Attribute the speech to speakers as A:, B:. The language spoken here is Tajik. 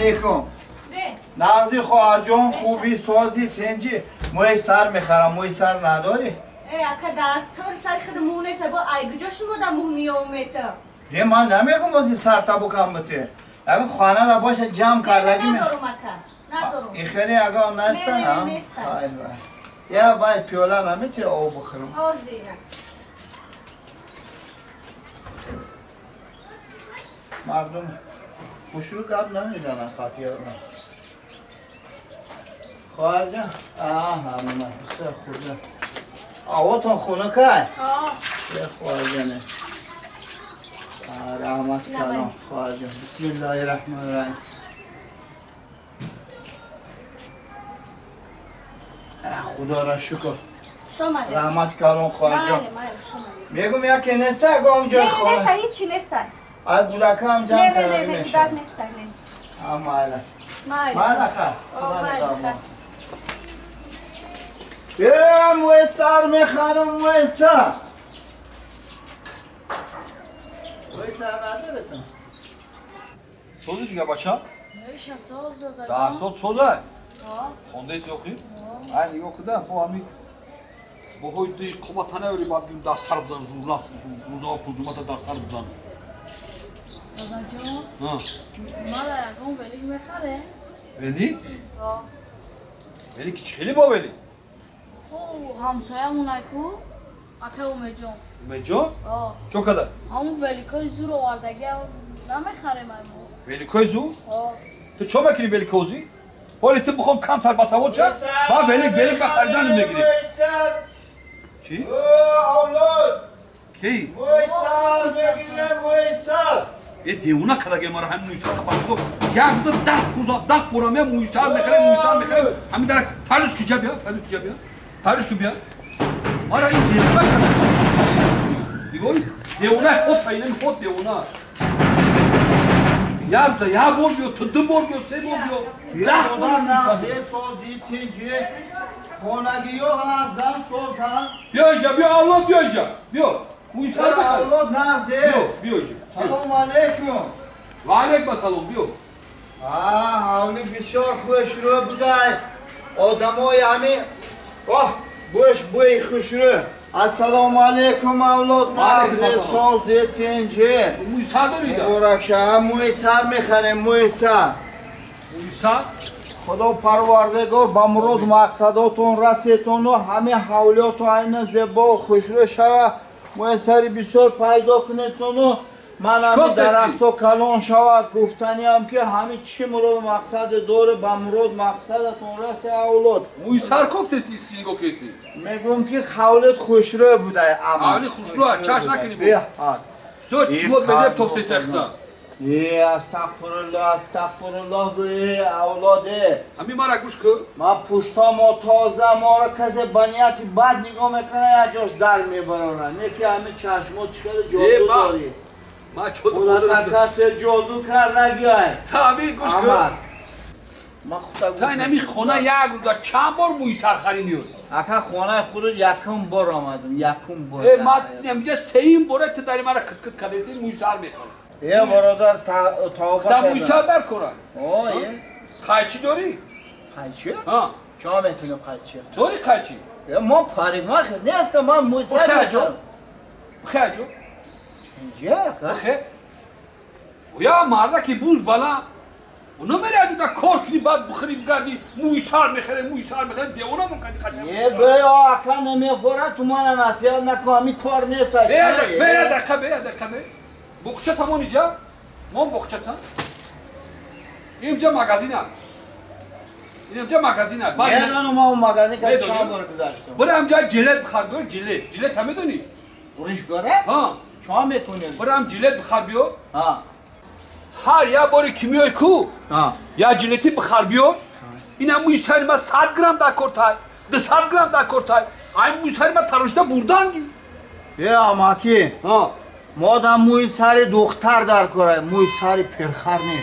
A: Алейкум. Нағзи хоҳарҷон, хуби, сози, тинҷӣ? Мӯи сар мехарам, мӯи сар надорӣ?
B: Э, ака, дар тори сари худ мӯ нест, бо ай куҷо шумо да мӯ меомета?
A: Не, ман намегум ози сар табукам бите. Ягон хона да боша ҷамъ кардагӣ меш.
B: Надорум, ака, надорум.
A: И хеле ягон нестан,
B: Не,
A: а?
B: не, нестан.
A: Вай, вай. Я вай пиёла намети об бихӯрам.
B: Ҳозира.
A: Мардум хушрӯ гап намезананд қатъиян. Хоҳарҷон, аҳа, мана бисёр хурда. Авотон хунукай?
B: Ҳо.
A: Е, хоҳарҷоне. Раҳмат калом, хоҳарҷон. Бисмиллоҳи раҳмони раҳим. Худоро шукр.
B: Шомаде.
A: Раҳмат калом, хоҳарҷон.
B: Майли, майли, шомаде.
A: Мегум яке неста ягон ҷои
B: Не,
A: хона?
B: неста, ҳичи неста.
A: Ай гудакам
B: Не,
A: ҷамъ
B: не, не,
A: кардагӣ
B: не,
A: мешавад.
B: кӯдак неста, не.
A: А, майла.
B: Майли.
A: Майла, хай.
B: О,
A: Худо
B: майли,
A: нигаҳбон.
B: хай.
A: Е, мӯи сар мехарам, мӯи сар. Мӯи сар надоретон?
C: Сози дига бача?
D: Меша соз дада.
C: 10 сол соза?
D: Ҳо.
C: Хондаи охир? Ай нигоҳ куда, бо ҳами боҳои дуи қомата наёри ба бигим дар сар бузан журнал, рӯзнома пузнумата дар сар бузан.
D: Дадаҷон,
C: Ҳа.
D: мара ягон велик мехаре?
C: Велик?
D: Ҳо.
C: Велик чӣ хеле бо велик?
D: Ӯ ҳамсоямон ку, ака Умедҷон.
C: Умедҷон?
D: Ҳо.
C: Чо када?
D: Ҳамун великои зур овардаги намехарем ай мо.
C: Великои зур?
D: Ҳо.
C: Ту чо мекунӣ великози? Ҳоли ту бихон камтар басавод ша, ба велик велик ба харидан мегирӣ.
A: Мӯи сар.
C: Чӣ?
A: О, авлод.
C: Ки?
A: Мӯи сар мегирем, мӯи сар.
C: Е, девона кадаге мара ҳамин мӯйсар табаркудо. Як рӯза 10 рӯза 10 бора мея мӯйсар мехарем, мӯйсар мехарем. Ҳамин дара фарӯш киҷа бия, фарӯш киҷа бия. Фарӯш ки бия. Мара ин девона када. Нигоҳ, девона ход таинами ход девона. Як рӯза як бор биё, ту ду бор биё, се бор биё. 10 бор
A: Худо
C: мӯйсар.
A: нағзи, сози, тинҷӣ. Хонагиё нағзан, созан.
C: Биё инҷа, биё авлод, биё инҷа. Биё. Мӯйсар бихар.
A: Авлод нағзи.
C: Биё, биё инҷа.
A: Салом алейкум.
C: Ва алейкум ассалом, биё.
A: А, ҳавли бисёр хушрӯ будай. Одамои ҳами оҳ, бӯш бӯи хушрӯ. Ассалому алейкум, авлод,
C: Ва алейкум
A: нағзи,
C: ассалом.
A: сози, тинҷӣ.
C: Мӯйсар дорӣ да?
A: Муборак шава, мӯи сар мехарем, мӯи сар.
C: Мӯйсар?
A: Худо парвардигор ба мурод мақсадотон расетону ҳами ҳавлиётон айна зебо хушрӯ шава, мӯи сари бисёр пайдо кунетону ман ҳами
C: Чикор кардӣ?
A: Дарахто калон шава. Гуфтаниам ки ҳами чӣ мурод мақсаде доре, ба мурод мақсадатон расе, авлод.
C: Мӯйсар кофтеси нигоҳ кести.
A: Мегӯм ки ҳавлит хушрӯ будай, ама.
C: Ҳавли хушрӯ, чашм накунӣ бо.
A: Беҳад.
C: Со чимот мезеб тофтеси ахта.
A: Е, астағфируллоҳ, астағфируллоҳ, э, авлоде.
C: Ҳамин мара гӯш кун.
A: Ман пуштамо тоза, моро касе ба нияти бад нигоҳ мекунад, як ҷош дар мебарорад. Не ки ҳамин чашмо чӣ хеле
C: Е,
A: ҷоду
C: ба.
A: дорӣ.
C: Ман чод
A: Худата касе ҷоду кардагиай.
C: Та ҳамин гӯш кун.
A: Амад. Ман худта
C: Та ин ҳамин хона як рӯза чанд бор мӯйсар харӣ меёд?
A: Ака, хонаи худо якум бор омадам, якум бор.
C: Э, ман инҷа сеюм бора ту дари мара кит-кит кадаси мӯйсар мехарӣ.
A: Е, бародар, тавба
C: Та мӯйсар дар кора.
A: О, е.
C: Қайчи дорӣ?
A: Қайчи?
C: Ҳа.
A: Чо мекунем қайчи?
C: Дорӣ қайчи?
A: Е, ман парикмахер нестам, ман мӯйсар
C: Бухай,
A: мехарам.
C: ҷон. Бихай, ҷон.
A: Инҷа, ака?
C: Бихе. Я мардаки буз бала. Оно меради да кор кунӣ, баъд бихӯрӣ, бигарди мӯйсар мехарем, мӯйсар мехарем, девона мон кади қача.
A: Е, бе, ака, намефора, ту мана насиҳат накун, ҳами кор нест.
C: Бе, дақиқа, бе, дақиқа, бе. Буқча тамон иҷа? Мон буқчата? Инҷа магазина. Инҷа магазина.
A: Медонам, ман магазин ка
C: Медонӣ?
A: чанд бор гузаштам.
C: Бира ҳамҷа жилет бихар биё, жилет. Жилет ҳа медонӣ?
A: Уришгора?
C: Ҳа.
A: Чо мекунем?
C: Бира ҳам жилет бихар биё.
A: Ҳа.
C: Ҳар як боре ки меои ку,
A: Ҳа.
C: як жилети бихар биё. Ина мӯи сари ма 100 грамм дар кортай, 200 грамм дар кортай. Ай мӯи сари ма тарошида бурдан.
A: Е, амаки,
C: Ҳа.
A: модам мӯи сари духтар дар кора, мӯи сари пирхар не.